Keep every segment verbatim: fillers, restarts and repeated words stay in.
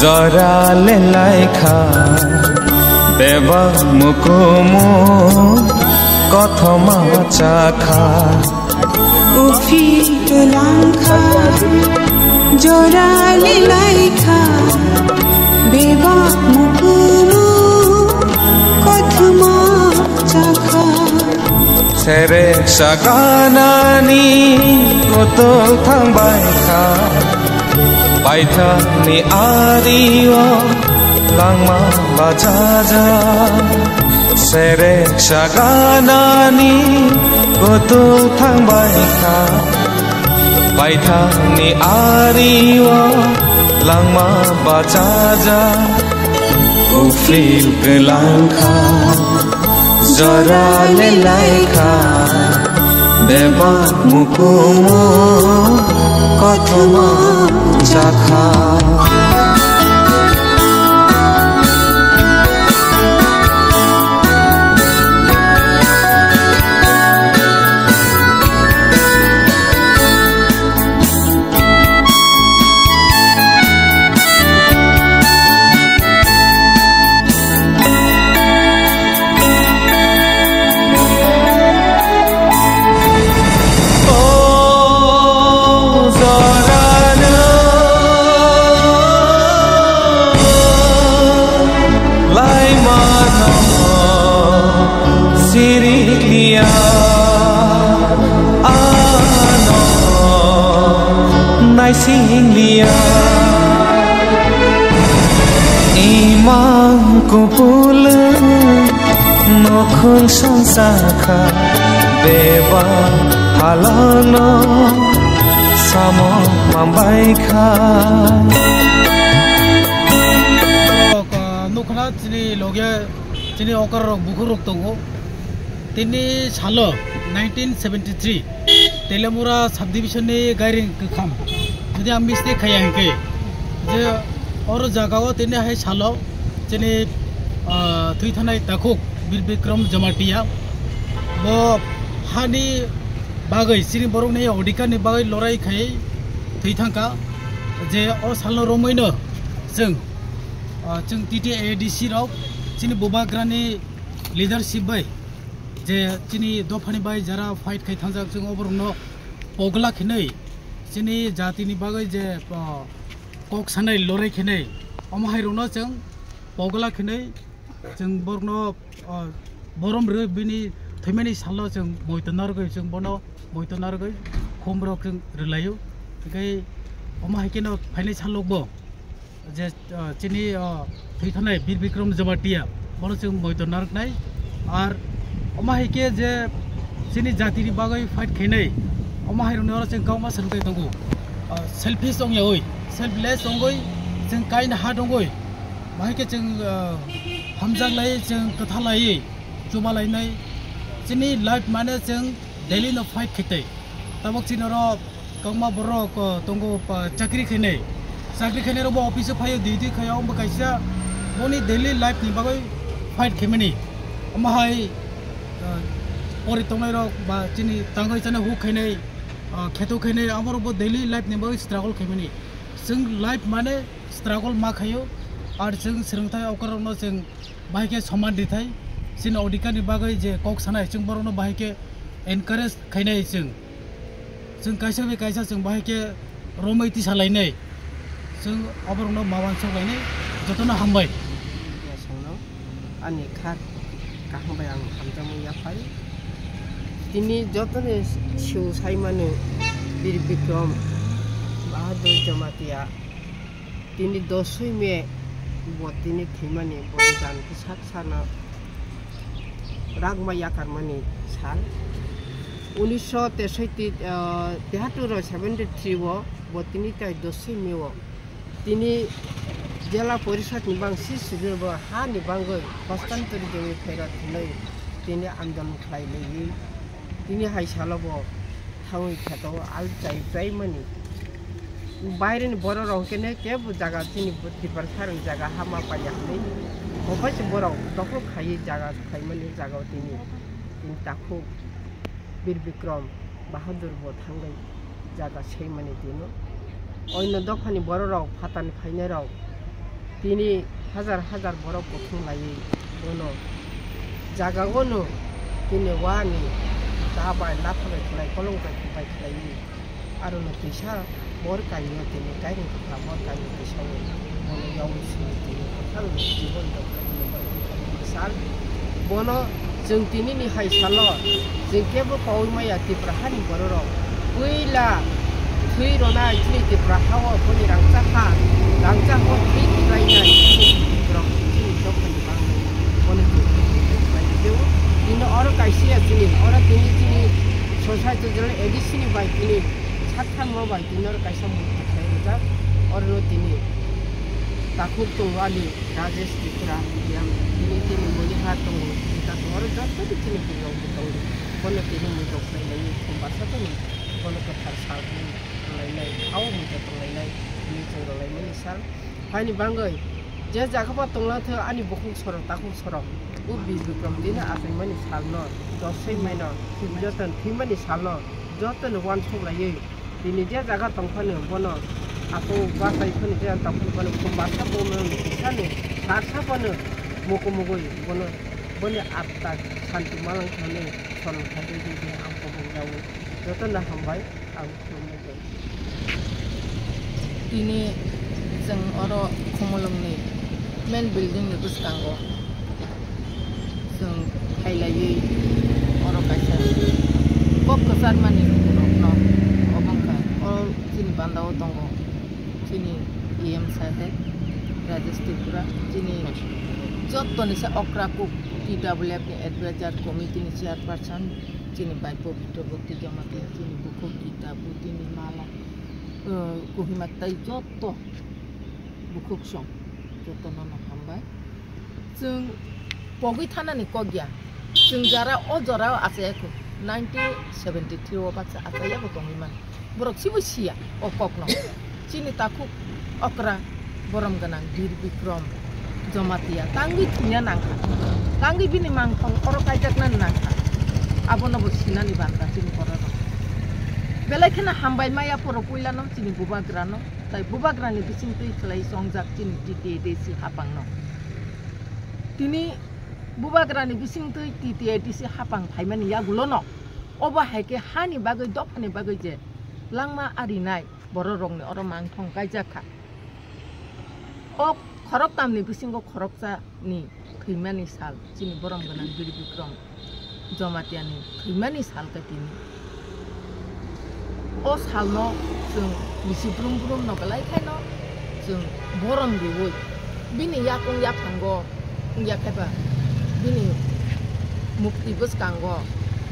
Jora le laikha, bebak mukumu kothoma chakha. Ufi tulangkha, jora le laikha, bebak mukumu kothoma chakha. Serek saganani kotor thangbai kha. Paithakni ario langma bachaja, serek saganani kotor thangbai kha. Paithakni ario langma bachaja, uphil kwlangkha. Jora le laikha, bebak mukumu kothoma chakha. Sirikliya ano naisinglia. Imang kupul nokhung songsa kha, beba halano samo mambai kha. Nukha chini loge chini okar rok bukhuk rok tongo. Tini salo nineteen seventy-three Telemura subdivision ni gairing kwkham, jodi ang mistake khaya hinkhe, je oro jaga o tini hai salo chini, ah, thwi thanai takhuk Bir Bikram Jamatia bo hani bagwi chini borok ni odhikar ni bagwi lorai khai thwi thangkha, je o salo romwi no chwng, ah, chwng T T A D C rok chini bubagrani leadership bai je chini dophani bai jara fight khai thangjak, chwng oborokno pogla khinwi chini jatini bagwi je, ah, kok sanai lorai khinwi omo hai rokno chwng pogla khinwi chwng borokno, ah, borom rwi bini thwimani salo chwng moito narwgwi chwng bono moito narwgwi khum rok chwng rwlaio. Tei omo hai kheno phainai salokbo je, ah, chini, ah, thwi thanai Bir Bikram Jamatia, bono chwng moito narwknai. Ar omo hai khe je chini jatini bagwi fight khainai, omo hai rokni oro chwng kwbangma swrwngthai tongo. Ah, selfish wngyaui, selfless wngwi, chwng kain ha dongwi, bahai khe chwng, ah, hamjak lai, chwng kwtha lai, chuba lainai. Chini life mane chwng daily no fight khaitwi. Tabok chini oro kwbangma borok, o, tongo, pa, chakri khainai. Chakri khainai rokbo office o phaio, duty khaio, omo kaisa boni daily life ni bagwi fight khaimani. Omo hai, o, pori tongnai rok ba chini tangwi chana huk khainai, o, kheto khainai, amo rokbo daily life ni bagwi struggle khaimani. Chwng life mane struggle ma khaio, ar chwng swrwngthai okar rokno chwng bahai khe soman rithai, chini odhikar ni bagwi je kok sanai, chwng borokno bahai khe encourage khainai chwng. Chwng kaisa bai kaisa chwng bahai khe romwi tisa lainai. Chwng oborokno ma uansuk lainai, jotono hambai. Media songno ani kha kaham bai ang hamjakmung yaphai. Tini jotoni siu saimano Bir Bikram Bahadur Jamatia. Tini dosoi May bo tini thwimani boni dan bwsak sano rangma yakarmani sal. Unisho tesoiti, ah, tehaturo seventy three o bo tini tai dosoi May o tini Jela Porishad ni bangsi sijil bo ha ni bangwi hostantri jongwi phairok hinwi tini andolon khlai liwi tini hai salo bo thangwi kheto al chai chai mani. Baireni borok rok kene kebo jaga chini Tiprasa rok jaga hama paiya hinwi. Obo se borok dokhol khaiwi jaga khaimani jaga o tini, tini takhuk Bir Bikram Bahadur bo thangwi jaga seimani tino. Oino dophani borok rok phatani phainai rok Tini hajar hajar borok kuthum laiwi bono jagao no tini wani ta bai latha bai khlai, kolong bai khlai khlaiwi aro no kisa bor kainwi tini kairing kwthar bor kainwi kisa o bono yawi simi tini kwthang jibon rok sal bono Chwng tini ni hai salo chwng kebo pawi maya Tipra hani bororok. Puila thwi rwnai chini Tipra hao boni rangchak ha, rangchak o thwi khiklainai chini borok chini dophani bangwi. Bono chwng tini oro kaisa ya chini, oro tini chini society jora A D C ni bai tini saktharma bai tini oro kaisa murti khlai rijak. Oro tini takhuk tongo ani Rajesh Tripura, yang tini tini muni ha tongo, kita tongo, oro joto di tini bwrwi rok bo tongo. Bono tini mui rok khlai lai, khum basa tini, bono kwthar sal tini tonglai lai, hao mui rok tonglai lai, tini chwng rok lai mani sal. Haini bangwi, je jaga ba tongla thwi ani bukhuk sorok, takhuk sorok, o Bir Bikram tini achai mani sal no, dosai mai no, joto thwi mani sal no, joto no uansuk laiwi, Tini je jaga tongphano bono aswk bachai phano je tongphano bono khum basa bono ni kisani sarsa bono mukumugwi bono boni atta santi malang thani soron khaidi di ang kobong jawi jotono hambai ang khulumnai. Tini chwng oro Khumulwngni main building ni bwskango. Chwng khailaiwi oro kaisa kok kwchar mani rokno obo wngkha. O chini bandao tongo chini E M saheb Rajesh Tripura, chini jottoni se okra kuk T W F ni advisor committee ni chairperson, chini bai Pabitra Bhakti Jamatia, chini bukhuk Gita, Budini Mala, eh, Kohima tai jotto bukhuk song jotono no hambai. Chwng pogwi thanani kok ya. Chwng jara o jora o achai kho. Nineteen seventy three o baksa achai ya bo tongwi man. Borok sibo siya o kok no. Chini takhuk okra borom gwnang Bir Bikram Jamatia tangwi thwina nangkha. Tangwi bini mangthong oro kaijaknani nangkha. Abono bo sinani banta chini borok rok. Belai kheno hambai maya phoro puilano chini bubagrano. Tai bubagrani bisingtwi khlai chongjak chini T T A D C hapangno. Tini bubagrani bisingtwi T T A D C hapang phaimani yagulono obo hai khe hani bagwi, dophani bagwi je langma arinai bororokni oro mangthong kaijak kha. O khoroktamni bisingo khoroksa ni thwimani sal, chini borom gwnang Bir Bikram Jamatia ni thwimani sal khe tini. O salno chwng bisi brum brum no belai khaino chwng borom riwi bini yakung yaphango wngya khe ba bini mukti bwskango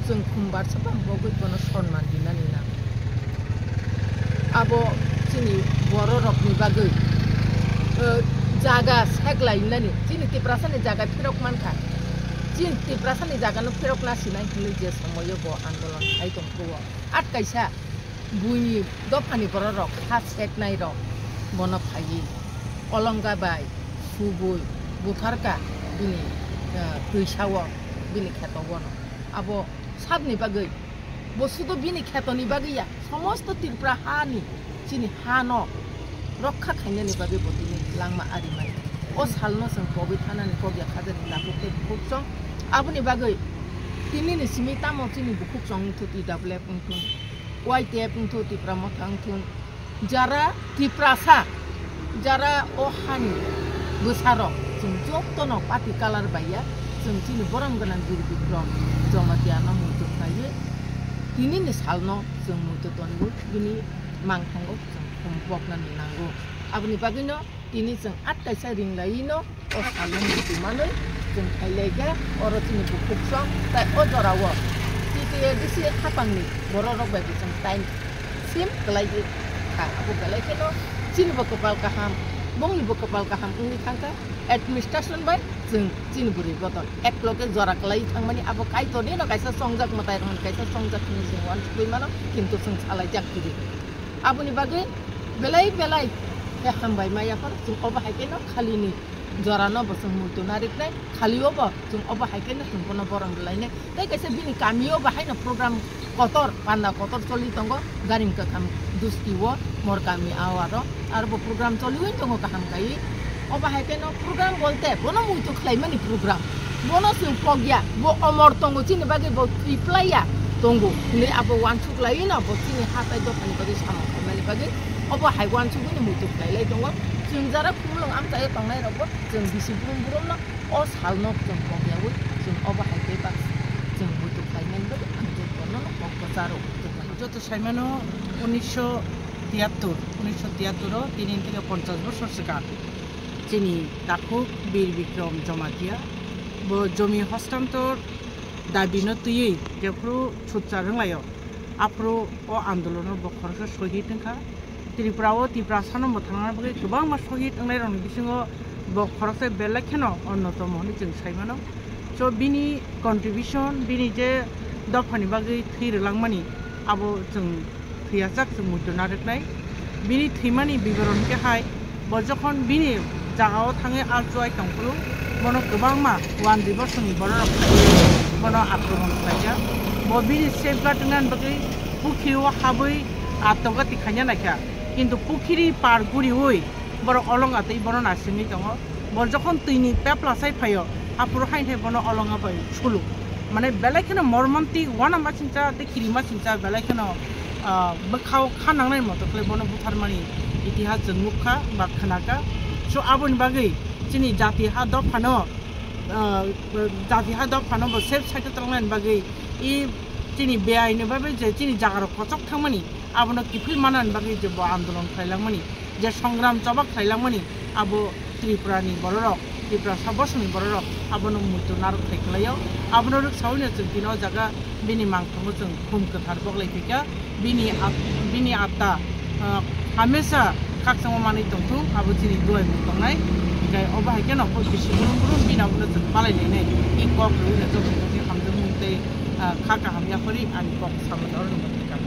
chwng khumbar sapang bogwi bono sonman rinani nango. Abo chini bororokni bagwi, eh, jaga seklainani, chini Tiprasani jaga phirok mankha. Chini Tiprasani jagano phirok nasinai hinwi je somoio bo andolon khai tongphuru. At kaisa buini dophani bororok ha seknairok bono phaiwi Olonga bai subui butharkha bini, eh, twisao bini kheto bono. Abo sabni bagwi, bo sudo bini khetoni bagwi ya, somosto Tripura hani, chini hano rokha khainani bagwi bo tini langma arimani. O salno chwng pogwi thanani kok ya khajani tabuk tei bukhuk chwng. Aboni bagwi tinini simi tamo chini bukhuk chwng wngthu T W F wngthun, Y T F wngthun, Tipra Motha wngthun, jara Tiprasa, jara o hani bwsarok, chwng jotono party colour bai ya, chwng chini borom gwnang Bir Bikram Jamatia no muitu khlaiwi, tinini salno chwng muitu tonwi bini mangthango chwng khum poknani nango. Aboni bagwino tini chwng at kaisa ring laiwi no o salno muitu manwi chwng khailai khe oro chini bukhuk song tai o jorao T T A D C hapangni bororok bai bo chwng time sim kwlaiwi kha. Abo belai kheno chinibo kwpal kaham, bongnibo kwpal kaham wngwi thangkha. Administration bai chwng chini bwrwi bodol ekloge jora kwlaiwi thangmani abo Kaitornino kaisa chongjak mwtai rokni kaisa chongjak hinwi chwng uansukwi mano, kintu chwng salaijak kiri. Aboni bagwi belai belai khe hambai ma yaphar chwng obo hai kheno khalini jorano bo chwng muitu nariknai, khalio bo chwng obo hai kheno chwng bono borom rwlainai. Tei kaisa bini kamio bo haino program kotor, panda kotor choli tongo, Garing Kakham Dusti o, Mor Kami Awaro, aro bo program choliwi tongo kaham kaiwi. Obo hai khe no program bolte bono muitu khlaimani program. Bono chwng pokya, bo omor tongo, chini bagwi bo thwi plaiya tongo. Hinwi abo uansuk laiwi no bo chini hatai dophani bagwi samung khlaimani bagwi obo hai uansugwi no muitu khlai lai tongo. Chwng jara khumulwng amchaio tongnai rokbo chwng bisi brum brum no o salno chwng pokyawi chwng obo hai khe bak chwng muitu khlaimani bagwi ang jotono no kok kwcharo. Joto saimano unisho tiyattor, unisho tiyattor o tini theke ponchash bosor swkang chini takhuk Bir Bikrom Jamatia bo jomi hostantor dabi no twiwi jephru sutchar wnglaio, aphuru o andolono bo khoroksa sohid wngkha. Tripura o Tiprasa no mwthangna bagwi kwbangma sohid wngnai rokni bisingo bo khoroksa belai kheno onnotomo hwnwi chwng saimano. So bini contribution, bini je dophani bagwi thwi rwlangmani, abo chwng thwiyajak chwng muitu narwknai. Bini thwimani biboron khe hai, bo jokhon bini jagao thangwi alchuai tongphuru, bono kwbangma wandi bosongni bororok bono akromon khlaijak. Bo bini safeguard wngnani bagwi pukhiro habwi atogati khaina naikha, kintu pukhiri par guriwi borok olonga twi bono naisingwi tongo. Bo jokhon twini pepla sai phaio, aphuru haino hai bono olonga bai sulu. Mane belai kheno mormontik uanama singcha tei kirima singcha belai kheno, ah, bwkhao kha nangnai moto khlai bono butharmani itihas chwng nukha ba khnakha. So aboni bagwi chini jati ha dophano, ah, jati ha dophano bo safe side o tonglaini bagwi i chini beaini bagwi je chini jagarok kochok thangmani abono kiphil manani bagwi je bo andolon khlailangmani, je songram choba khlailangmani, abo Tripura ni bororok, Tiprasa bosongni bororok abono muitu narwk khai khlaio. Abono rwksaui no chwng tini o jaga bini mangthango chwng khum kwthar boklai phaikha. Bini at-, bini atta, ah, hamesa khakchangma manwi tongthung, abo chini duaimung tongnai. Hinkhe obo hai kheno bisi brum brum bini abono chwng palai lainai. I kok rwui no joto joto hamjakmung tei, ah, kha kaham yaphari ani kok samo oro no.